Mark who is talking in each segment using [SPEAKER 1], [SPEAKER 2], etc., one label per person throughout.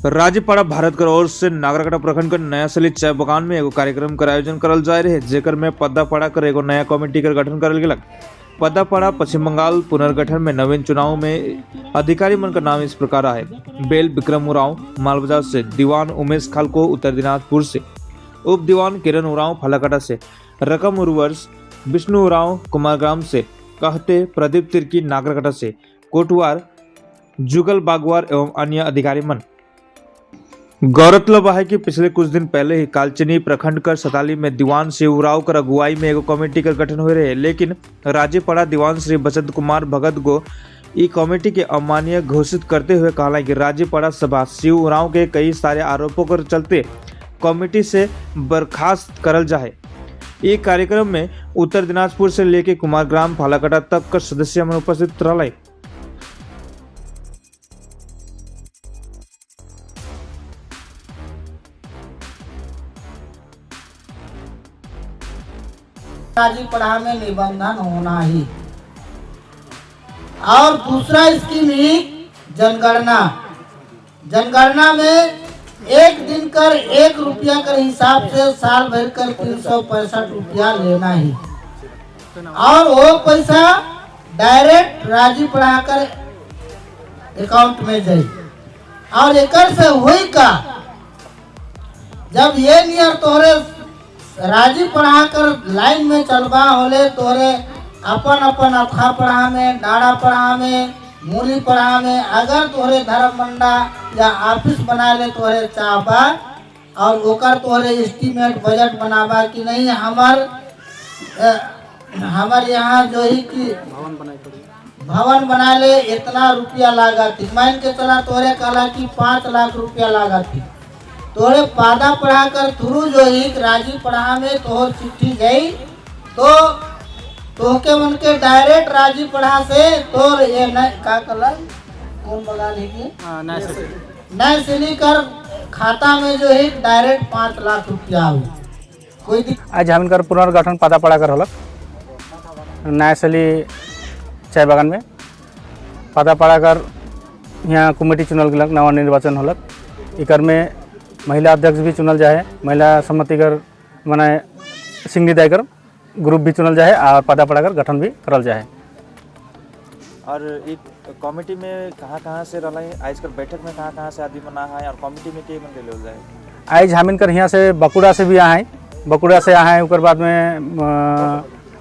[SPEAKER 1] राजीपाड़ा भारत कर ओर से नागराकाटा प्रखंड के नयासली चाय बगान में एगो कार्यक्रम कर आयोजन करल जाय रहे, जेकर में पद्दापाड़ा कर एगो नया कमेटी कर गठन करल गेलक। पद्दापाड़ा पश्चिम बंगाल पुनर्गठन में नवीन चुनाव में अधिकारी मन का नाम इस प्रकार है: बेल विक्रम उरांव मालबाजार से, दीवान उमेश खालको उत्तर दिनाजपुर से, उप दीवान किरण उरांव फालाकाटा से, रकम उर्वर्स विष्णु उरांव कुमारग्राम से, कहते प्रदीप तिर्की नागराकाटा से, कोटवार जुगल बागवार एवं अन्य अधिकारी मन। गौरतलब है कि पिछले कुछ दिन पहले ही कालचिनी प्रखंड कर सताली में दीवान शिवराव कर अगुवाई में एगो कमेटी कर गठन हो रहे, लेकिन राजीपड़ा दीवान श्री बसंत कुमार भगत गो ई कमेटी के अमान्य घोषित करते हुए कहा कि राजीपड़ा सभा शिव उरांव के कई सारे आरोपों के चलते कमेटी से बर्खास्त करल जाए। ई कार्यक्रम में उत्तर दिनाजपुर से लेके कुमारग्राम फालाकाटा तक कर सदस्य मन उपस्थित रहे।
[SPEAKER 2] राजीपड़ा में निबंधन होना ही। और दूसरा स्कीम ही जनगणना। जनगणना में एक दिन कर 1 रुपया कर हिसाब से साल भर कर 365 रुपया लेना ही, और वो पैसा डायरेक्ट राजीपड़ा कर अकाउंट में जाए। और एकर से हुई का, जब ये नियर तोहरे राजी पढ़ा कर लाइन में चलबा होले तोहरे अपन अपन अथा पढ़ा में, डाड़ा पढ़ा में, मूली पढ़ा में अगर तोहरे धर्म मंडा या ऑफिस बना ले तोहरे चाहबा और ओकर तोहरे एस्टीमेट बजट बनाबा कि नहीं हमार यहाँ जो ही कि भवन बना ले इतना रुपया लागत, मान के चला तोहरे कहला कि 5 लाख रुपया लागत, तोहरे पादा पढ़ा कर थ्रू जो ही राजी पढ़ा में तोहर चिट्ठी गई तो तोहके मन के डायरेक्ट राजी पढ़ा से तोर ये न का कला कौन बगान है कि नए सिली कर खाता में जो है डायरेक्ट 5 लाख रुपया हो। कोई
[SPEAKER 3] आज हम इनकर पुनर्गठन पादा पढ़ा कर होलक नयासली चाय बागान में पादा पढ़ा कर यहाँ कमेटी चुनल गेलक, नवा निर्वाचन होलक। इकर में महिला अध्यक्ष भी चुनल जाए, महिला सम्मति कर माने सिंगनी दायकर ग्रुप भी चुनल जाए और पादा पड़ा कर गठन भी करल जाए।
[SPEAKER 1] और एक कमेटी में कहाँ कहाँ से रहा है, आज कल बैठक में कहाँ कहाँ से आदमी मना है और कमेटी में के मन के जाए?
[SPEAKER 3] आज हम इनकर यहाँ से बकुड़ा से भी आए, बकुड़ा से आए, उसके बाद में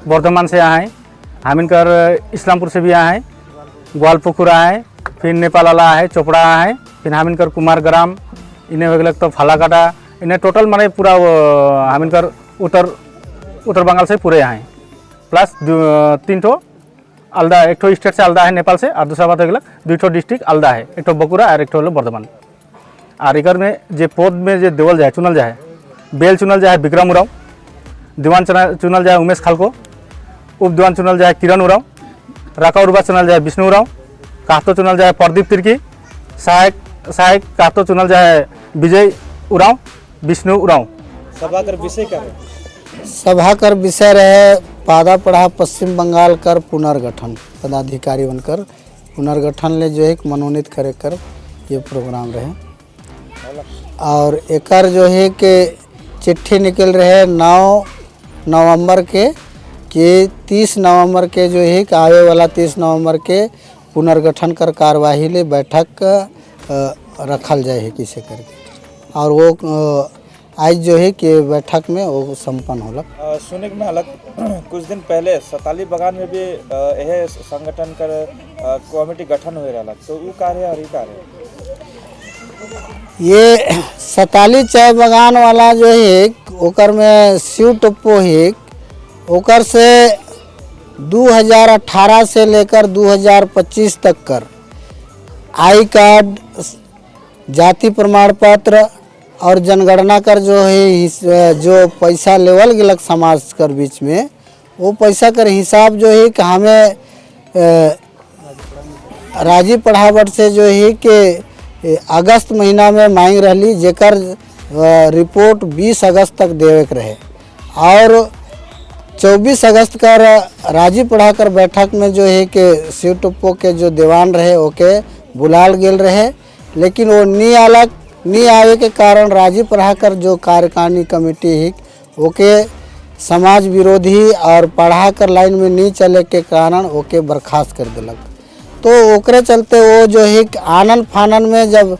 [SPEAKER 3] वर्धमान से आए, हम इनकर इस्लामपुर से भी आए, ग्वालपुकुर आए, फिर नेपाल वाला आए, चोपड़ा आए, फिर हम इनकर कुमारग्राम इन्हें हो गया तो फालाकाटा, इन्हें टोटल माने पूरा हम इनकर उत्तर उत्तर बंगाल से पूरे आए, प्लस 3 ठो आलदा, एक ठो स्टेट से आलदा है नेपाल से, और दूसरा बात हो गया 2 ठो डिस्ट्रिक्ट आलदा है, एक ठो बकुड़ा और एक ठो बर्धमान। और इकर में जे पद में जे देवल जाए चुनल जाए, बेल चुनल जाए विक्रम उरांव, दीवान चुनल जाए उमेश खालको, उप दीवान चुनल जाए किरण उरांव, राका उर्बा चुनल जाए विष्णु उरांव, काहतो चुनल जाए प्रदीप तिर्की, सहायक काहतो चुनल जाए विजय उरांव, विष्णु उरांव।
[SPEAKER 1] सभा कर विषय क्या है?
[SPEAKER 2] सभा कर विषय रहे पादा पढ़ा पश्चिम बंगाल कर पुनर्गठन, पदाधिकारी बनकर पुनर्गठन ले जो है मनोनीत करे कर ये प्रोग्राम रहे। और एकर जो है कि चिट्ठी निकल रहे 9 नवंबर के कि 30 नवंबर के जो है कि आवे वाला 30 नवंबर के पुनर्गठन कर कार्यवाही ले बैठक रखल जाए है किसे करके, और वो आज जो है कि बैठक में वो संपन्न होलक।
[SPEAKER 1] सुने में अलग कुछ दिन पहले सताली बगान में भी यह संगठन कर कमेटी गठन हो रहा, तो वो कार्य और ये कार्य
[SPEAKER 2] ये सताली चाय बगान वाला जो है ओकर में शिव टप्पो है, ओकर से 2018 से लेकर 2025 तक कर I card, जाति प्रमाण पत्र और जनगणना कर जो है जो पैसा लेवल गलक समाज कर बीच में, वो पैसा कर हिसाब जो है कि हमें राजी पढ़ावट से जो है कि अगस्त महीना में मांग रही, जेकर रिपोर्ट 20 अगस्त तक देवे के रहे, और 24 अगस्त कर राजी पढ़ाकर बैठक में जो है कि शिव टप्पो के जो दीवान रहे ओके बुलाल गेल रहे, लेकिन वो नहीं आलक। नहीं आवे के कारण राजीव पढ़ाकर जो कार्यकारिणी कमेटी है ओके समाज विरोधी और पढ़ाकर लाइन में नहीं चले के कारण ओके बर्खास्त कर दिलक। तो ओकरे चलते वो जो है आनन फानन में जब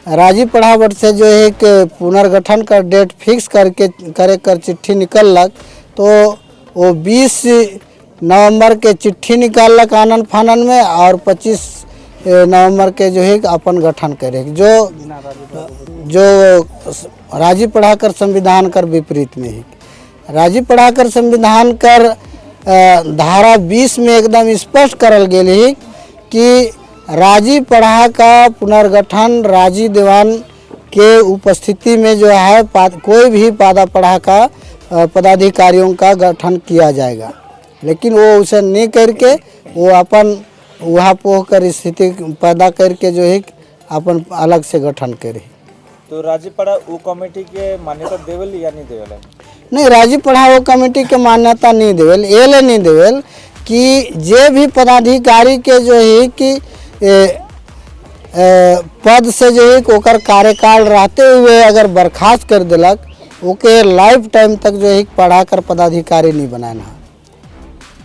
[SPEAKER 2] राजीव पढ़ावट से जो है कि पुनर्गठन का डेट फिक्स करके करे कर चिट्ठी निकललक, तो वो 20 नवंबर के चिट्ठी निकाललक आनन फानन में और 25 नवंबर के जो है अपन गठन करे, जो जो राजीव पढ़ाकर संविधान कर विपरीत में है। राजीव पढ़ाकर संविधान कर धारा 20 में एकदम स्पष्ट करल गेल है कि राजीव पढ़ा का पुनर्गठन राजीव दीवान के उपस्थिति में जो है कोई भी पादा पढ़ा का पदाधिकारियों का गठन किया जाएगा, लेकिन वो उसे नहीं करके वो अपन उहापोह कर स्थिति पैदा करके जो है अपन अलग से गठन करे।
[SPEAKER 1] तो राजीव पढ़ा वो कमेटी के मान्यता देवल या नहीं देवल है?
[SPEAKER 2] नहीं, राजीव पढ़ाओ कमेटी के मान्यता नहीं देवल। ये ले नहीं देवल कि जे भी पदाधिकारी के जो है कि ए, ए, पद से जो है कि ओकर कार्यकाल रहते हुए अगर बर्खास्त कर दिलक, ओके लाइफ टाइम तक जो है पढ़ा कर पदाधिकारी नहीं बनाना।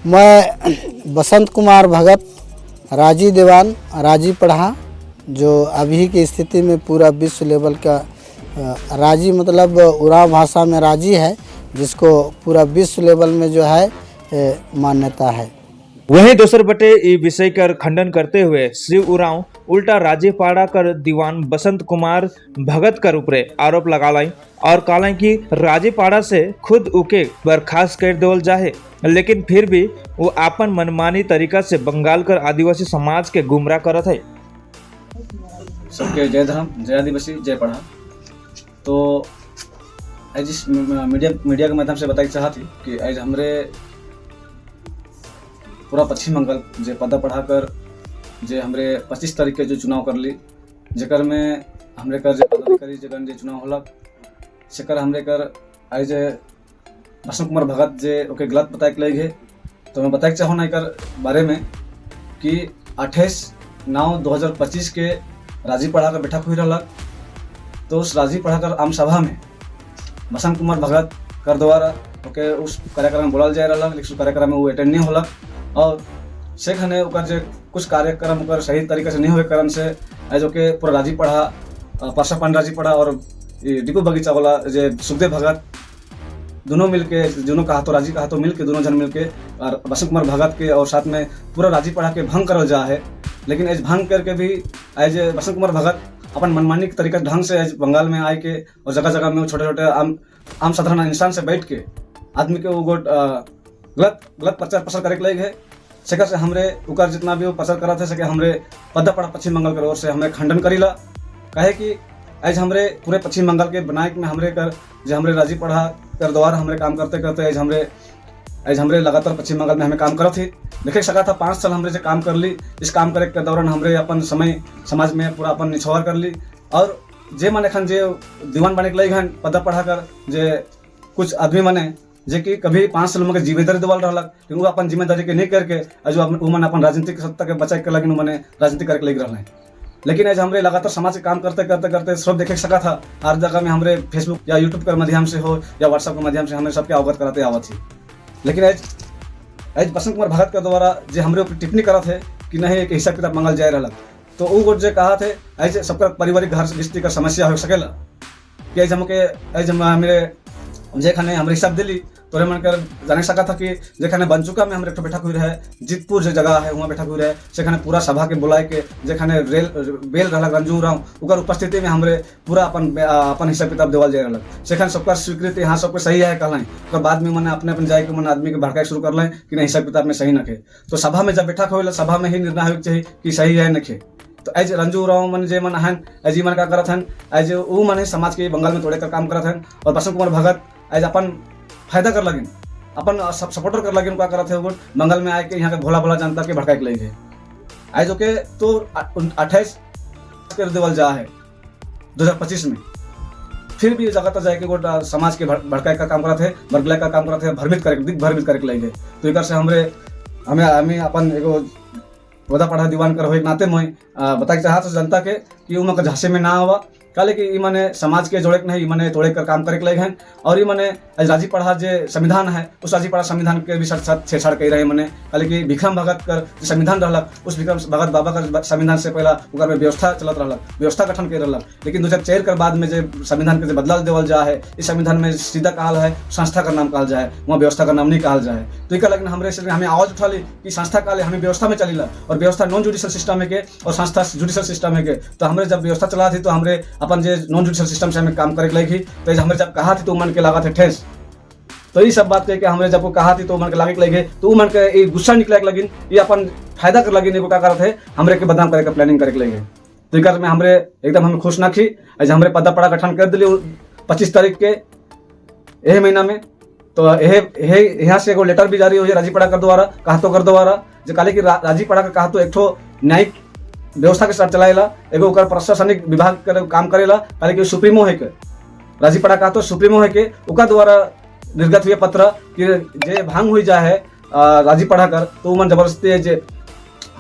[SPEAKER 2] मैं बसंत कुमार भगत, राजीव दीवान राजीव पढ़ा, जो अभी की स्थिति में पूरा विश्व लेवल का राजी, मतलब उरांव भाषा में राजी है, जिसको पूरा विश्व लेवल में जो है मान्यता है।
[SPEAKER 1] वहीं दोसर बटे ई विषय कर खंडन करते हुए श्री उरांव उल्टा राजीव पाड़ा कर दीवान बसंत कुमार भगत कर ऊपरे आरोप लगालाई और कहलाई कि राजीव पाड़ा से खुद उके बर्खास्त कर देवल जाहे, लेकिन फिर भी वो आपन मनमानी तरीका से बंगाल कर आदिवासी समाज के गुमराह करत है।
[SPEAKER 4] सबके जय धर्म, जय आदिवासी, जय पढ़ा। तो आज इस मीडिया मीडिया के माध्यम से बताए चाहती कि आज हमरे पूरा पश्चिम बंगाल जे पदा पढ़ाकर जे हमरे 25 तारीख के जो चुनाव कर ली, जेकर में हमरे कर जे पदाधिकारी जेकर जे चुनाव होलक, सेकर हमरे कर आज बसंत कुमार भगत जे ओके गलत बताए के लगी है। तो मैं बताए चाहूँ ना एकर बारे में कि 28/9/2025 के राजीव पढ़ाकर बैठक हुई रहलक। तो उस राजीव पढ़ाकर आम सभा में बसंत कुमार भगत कर द्वारा ओके उस कार्यक्रम में बोलल जाए रहलक, लेकिन उस कार्यक्रम में वो अटेंड नहीं होलक और से खने ओकर जे कुछ कार्यक्रम ओकर सही तरीका से नहीं होए कारण से आज ओके पूरा राजीव पढ़ा, परसा पान राजीव पढ़ा और ई डिपू बगीचा वाला जे सुखदेव भगत दोनों मिलके, दोनों कहा तो राजीव कहा तो मिलके, दोनों जन मिलके और बसंत कुमार भगत के और साथ में पूरा राजीव पढ़ा के भंग करल जा है। लेकिन एज भंग करके भी एज बसंत कुमार भगत अपन मनमानी के तरीका ढंग से एज बंगाल में आए के और जगह जगह में छोटे छोटे आम आम साधारण इंसान से बैठ के आदमी के वो गोट गलत गलत प्रचार प्रसार करे के लगे है। सेकर से हमरे उकर जितना भी वो प्रचार करा थे सके हमरे पद्दा पड़ा पश्चिम बंगाल के ओर से हमें खंडन करीला, कहे कि आज हमरे पूरे पश्चिम बंगाल के बनाए में हमरे कर जो हमरे राजीव पढ़ा कर द्वारा हमरे काम करते करते आज हमरे लगातार पश्चिम बंगाल में हमें काम करत थी। देखे सका था 5 साल हमरे से काम कर ली। इस काम करे के दौरान हमरे अपन समय समाज में पूरा अपन निछावर कर ली और जे मन एखन जे दीवान बने के लगी हन पदा पढ़ा कर जे कुछ आदमी मने जे कि कभी 5 साल में जिम्मेदारी देवल रहलक, लेकिन वो अपन जिम्मेदारी के नहीं करके आज वो मन अपन राजनीतिक सत्ता के बचाए के लगिन मने राजनीति करके लग रहे हैं। लेकिन आज हमरे लगातार समाज के काम करते करते करते सब देखे सका था, हर जगह में हमरे फेसबुक या यूट्यूब के माध्यम से हो या व्हाट्सएप के माध्यम से हमें सबके अवगत कराते आवत थी। लेकिन आज आज बसंत कुमार भगत के द्वारा जे हमरे ऊपर टिप्पणी करत है कि नहीं एक हिसाब किताब मंगल जाए रहलक, तो वो गोट जे कहा थे आज सबका पारिवारिक घर गृहस्थी का समस्या हो सकेला कि आज हमके आज हम हमरे जेखाने हमरे हिसाब दिली तो मन कर जाने सका था कि जेखाने बनचुका में हमरे एक ठो बैठक हुई रहे, जीतपुर जो जगह है वहाँ बैठक हुई रहे, सेखाने पूरा सभा के बुलाए के जेखाने रेल बेल रहलक रंजू राव ओकर उपस्थिति में हमरे पूरा अपन अपन हिसाब किताब देवल जाए रहलक। सेखान सबका स्वीकृति यहाँ सबके सही है कहलें, ओकर बाद में मने अपने अपन जाए के मन आदमी के भड़काए शुरू कर कि नहीं हिसाब किताब में सही नखे। तो सभा में जब बैठक होइला सभा में ही निर्णय होके चाहिए कि सही है नखे। तो एज रंजू राव मन जे मन हन एज मन का करत हन, एज ऊ मन समाज के बंगाल में तोड़े कर काम करत हन और बसंत कुमार भगत एज अपन फायदा कर लगिन अपन सब सपोर्टर कर लगिन का करत है वो बंगाल में आए के यहाँ के भोला भोला जनता के भड़काए के लगे आज ओके। तो 28 कर देवल जा है 2025 में, फिर भी जगह जाए के गोटा समाज के भड़काए का काम करत है, बरगलाए का काम करत है, भ्रमित करे दिग भ्रमित करे के लगे। तो एकर से हमरे हमें हमें अपन एगो पौधा पढ़ा दीवान कर हो एक नाते मोई बताए चाहत जनता के कि उनका झांसे में ना आवा। काले कि ई मने समाज के जोड़े के नहीं, ई मने तोड़े कर काम करे के लगे हैं। और ई मने आज राजीपड़ा जे संविधान है, उस राजीपड़ा संविधान के भी साथ साथ छेड़छाड़ कर रहे मने। काले कि विक्रम भगत कर जो संविधान रहलक, उस विक्रम भगत बाबा का संविधान से पहला ओकर में व्यवस्था चलत रहलक, व्यवस्था गठन कर रहलक। लेकिन 2004 के बाद में जे संविधान के जे बदलाव देवल जा है, इस संविधान में सीधा कहल है, संस्था का नाम कहल जाए, वहाँ व्यवस्था का नाम नहीं कहल जाए। तो इका लेकिन हमरे से हमें आवाज उठा ली कि संस्था कहले हमें व्यवस्था में चलीला और व्यवस्था नॉन जुडिशियल सिस्टम है के और संस्था जुडिशियल सिस्टम है के। तो हमरे जब व्यवस्था चला थी, तो हमरे अपन जे नॉन जुडिशियल सिस्टम से हमें काम करे के लगी। तो हमरे जब कहा थी, तो मन के लगा थे ठेस। तो ये सब बात कह के हमरे जब वो कहा थी, तो मन के लागे के लगे, तो उ मन के ये गुस्सा निकले के लगिन, ये अपन फायदा कर लगिन। एगो का करत है, हमरे के बदनाम करे के प्लानिंग करे के लगे। तो एकर में हमरे एकदम हमें खुश ना थी। आज हमरे पदा पड़ा गठन कर दिली 25 तारीख के यही महीना में। तो यह यह यहाँ से एगो लेटर भी जारी हुई राजीपड़ा कर द्वारा, कहतो कर द्वारा, जो काले कि राजीपड़ा का कहतो एक ठो न्यायिक व्यवस्था के साथ चलाएला, एगो ओकर प्रशासनिक विभाग कर काम करेला। काले कि सुप्रीमो है के, राजीपड़ा कहतो सुप्रीमो है के, ओकर द्वारा निर्गत हुए पत्र कि जे भांग हुई जाए है राजीपड़ा कर, तो मन जबरदस्ती जे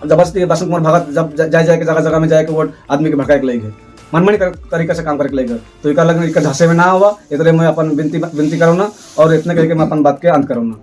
[SPEAKER 4] जबरदस्ती बसंत कुमार भगत जब जाए जाए के जगह जगह में जाए के वोट आदमी के भड़काए के लगे, मनमानी तरीका से काम करके लेकर। तो इका लगन इका झांसे में ना हुआ, इतने मैं अपन विनती विनती करूँ ना और इतने करके मैं अपन बात के अंत करूँ ना।